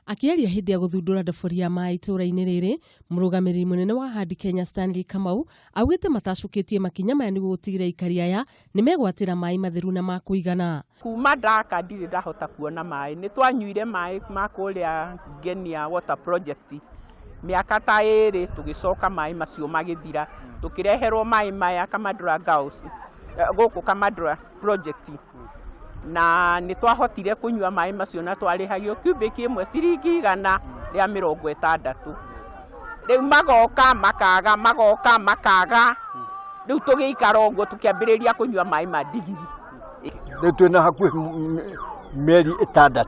Akĩaria hĩndĩ ya gũthundũra ndobori ya maĩ itũũra-inĩ rĩrĩ, mũrũgamĩrĩri mũnene wa Handi Kenya Stanley Kamau augĩte matacũkĩtie makinya maya nĩguo gũtigĩrĩra aikari aya nĩ megwatĩra maĩ matheru na ma kũigana. Kuma ndaka ndirĩ ndahota kuona maĩ. Nĩ twanyuire maĩ ma kũrĩa Ngenia Water Project mĩaka ta ĩrĩ tũgĩcoka maĩ macio magĩthira. Tũkĩreherwo maĩ maya Kamandura Girls, gũkũ Kamandura Project na nĩ twahotire kũnyua maĩ macio na twarĩhagio cubic ĩmwe ciringi 160. Rĩu magoka makaga, magoka makaga, rĩu tũgĩikara ũguo tũkĩambĩrĩria kũnyua maĩ ma ndigiri. Rĩu twĩna hakuhĩ mĩeri 6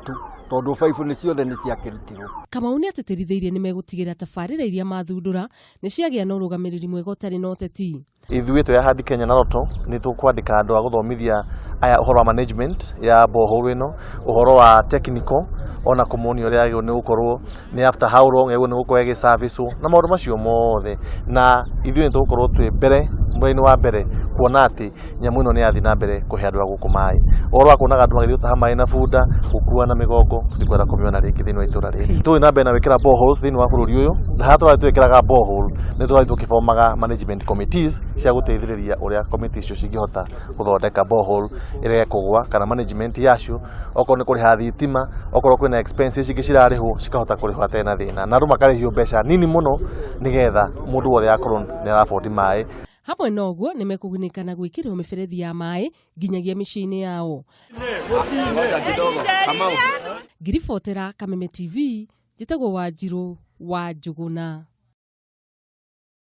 tondũ baibũ nĩ ciothe nĩ ciakĩrutirwo. Kamau nĩ atĩtĩrithĩirie nĩ megũtigĩrĩra tabarĩra iria mathundũra nĩ ciagĩa na ũrũgamĩrĩri mwega ũtarĩ na ũteti. Ithuĩ twĩ Ahadi Kenya na Roto nĩ tũkwandĩka andũ a gũthomithia aya ũhoro wa management ya borehole ĩno, ũhoro wa technical ona kũmonia ũrĩa yagĩrĩirwo nĩ gũkorwo nĩ after how long yagĩrĩirwo nĩ gũkorwo ĩgĩ service na maũndũ macio mothe. Na ithuĩ nĩ tũgũkorwo twĩ mbere mwena wa mbere kuona atĩ nyamũ ĩno nĩ yathiĩ na mbere kũhe andũ a gũkũ maĩ. Ũhoro wa kuonaga andũ magĩthiĩ gũtaha maĩ na bunda, gũkua na mĩgongo, tũtikwenda kũmĩona rĩngĩ thĩinĩ wa itũra rĩrĩ. Tũgũthiĩ na mbere na gwĩkĩra boreholes thĩinĩ wa bũrũri ũyũ, na harĩa tũrathiĩ tũgĩkĩraga borehole, nĩ tũrathiĩ tũkĩbomaga management committees cia gũteithĩrĩria ũrĩa committee icio cingĩhota gũthondeka borehole ĩrĩa ĩkũgwa kana management yacio, okorwo nĩ kũrĩha thitima, okorwo kwĩna expenses ingĩ cirarĩhwo, cikahota kũrĩhwo hatarĩ na thĩna. Na andũ makarĩhio mbeca nini mũno nĩgetha mũndũ wothe akorwo nĩ ara afford maĩ. Hamwe na ũguo nĩ mekũgunĩka na gwĩkĩrĩrwo mĩberethi ya maĩ nginyagia mĩciĩ-inĩ yao. Ngiribotera Kameme TV, njĩtagwo Wanjirũ wa Njũgũna.